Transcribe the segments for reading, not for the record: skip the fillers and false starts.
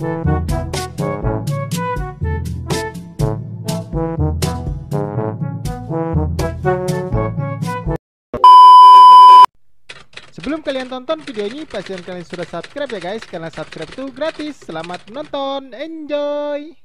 Sebelum kalian tonton video ini, pastikan kalian sudah subscribe ya guys, karena subscribe itu gratis. Selamat menonton, enjoy!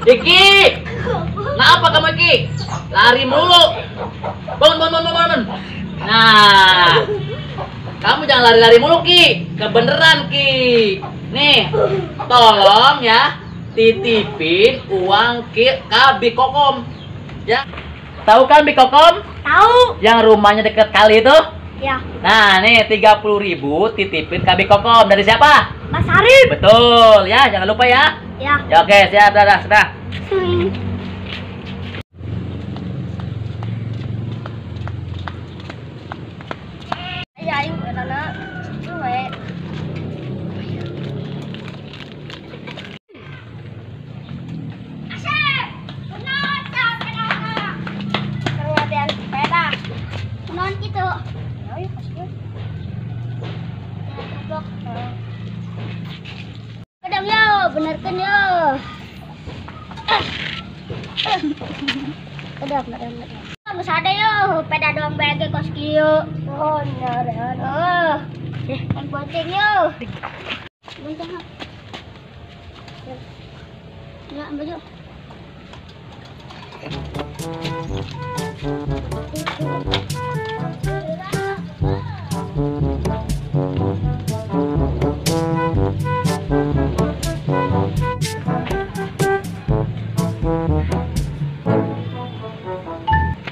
Iki, kenapa kamu Iki? Lari mulu. Bangun, bangun, bangun, bangun. Nah, kamu jangan lari-lari mulu Ki. Kebeneran Ki. Nih, tolong ya, titipin uang Ki ke Bikokom. Ya, tahu kan Bikokom? Tahu. Yang rumahnya dekat kali itu? Ya. Nah, nih 30.000 titipin ke Bikokom dari siapa? Mas Arif. Betul ya, jangan lupa ya. Ya. Ya oke, siap, dah, sudah. Benerkan yo. Udah, udah, udah. Kamu sadar yo, peda doang bagi kos kieu. Oh, oh. Yang bonceng yo. Bonceng. Ya, ambil yuk.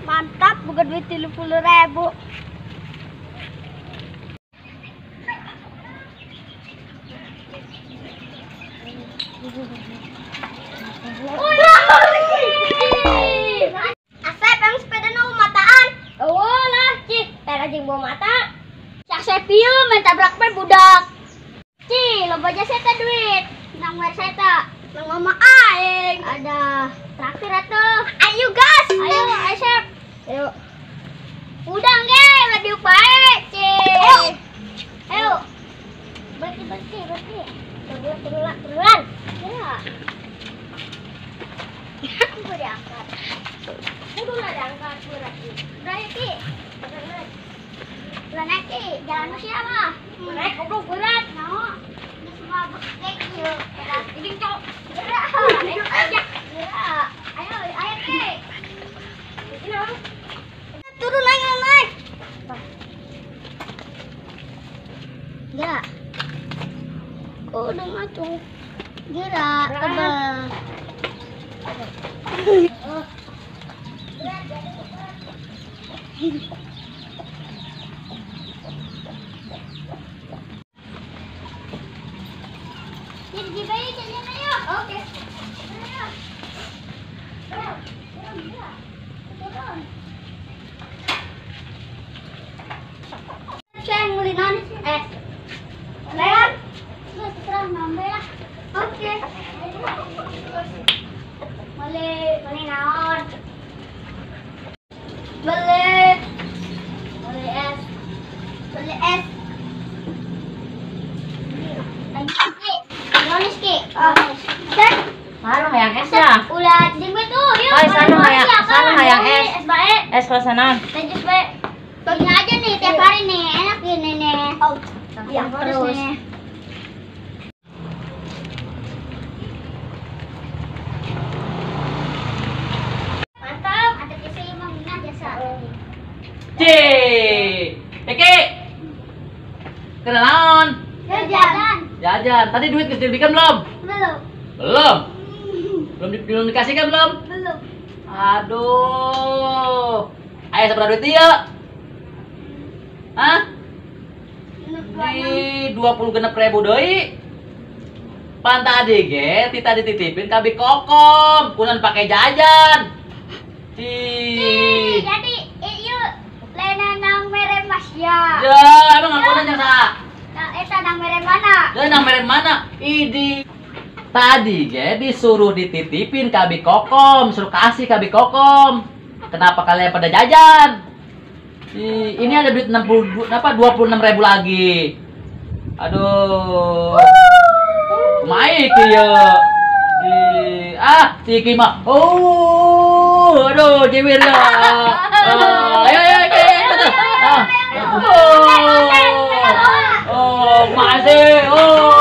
Mantap, bukan duit 30.000. Asep yang sepeda nu mataan. Oh lah, cih, tera jeung bawa mata. Cak sepieu main tabrak pe budak. Cih, loba jasa teh duit. Nang wer saya nang mama aing. Ada traktir atuh. Ayo gas. Ayo Asep. Ayo. Udang ge, udah diupae, cih. Ayo. Ayo. Berarti, berarti, berarti. Turunan, turunan, turunan. Ya. Aku diangkat. Udah lah diangkat, berat. Berat Ki. Berat. Berat naik Ki, jalan siapa? Naik goblok berat. No. Ini semua bekek yuk. Berat. Ini cok. Berat. Ayo, berat. Ayo, ayo Ki. Turun naik, naik. Gerak. Oh, udah ngacung. Gerak, tebal. Jadi bayi jalan ayo. Oke. Turun. Saya ngulinan es. Leon. Terserah nambah lah. Oke. Beli, beli naon. Beli. Beli es. Beli es. Yonis ki. Sana hayang es ya. Ulah jeung tuh, yuk. Hai, sana hayang, sana hayang es. Es bae. Es rasanan. Jus bae. Begini aja nih tiap hari nih, enak gini nih. Oh, ya, terus nih. Mantap, ada jasa imam nah jasa. Cih, Eki. Kenalan. Jajan. Jajan. Tadi duit geus diberikan belum? Belum. Belum. Belum dikasih kan belum? Belum. Aduh. Ayo seberapa duit dia? Hah? Di 26.000 deui. Pan tadi ge tita dititipin ka Bi Kokom, kunan pakai jajan. Cih. Jadi ieu lain nang mere Mas ya. Ya, emang aku nanya sa. Nah, eta nang mere mana? Ya, nang mere mana? Idi. Tadi ge disuruh dititipin ka Bi Kokom, suruh kasih ka Bi Kokom. Kenapa kalian pada jajan? Ini ada duit 62 apa 26.000 lagi. Aduh. Kumaha iki ye? Ah, si iki mah. Oh, aduh, jiwir ya. Ayo ayo ayo. Ah. Oh, masih. Oh.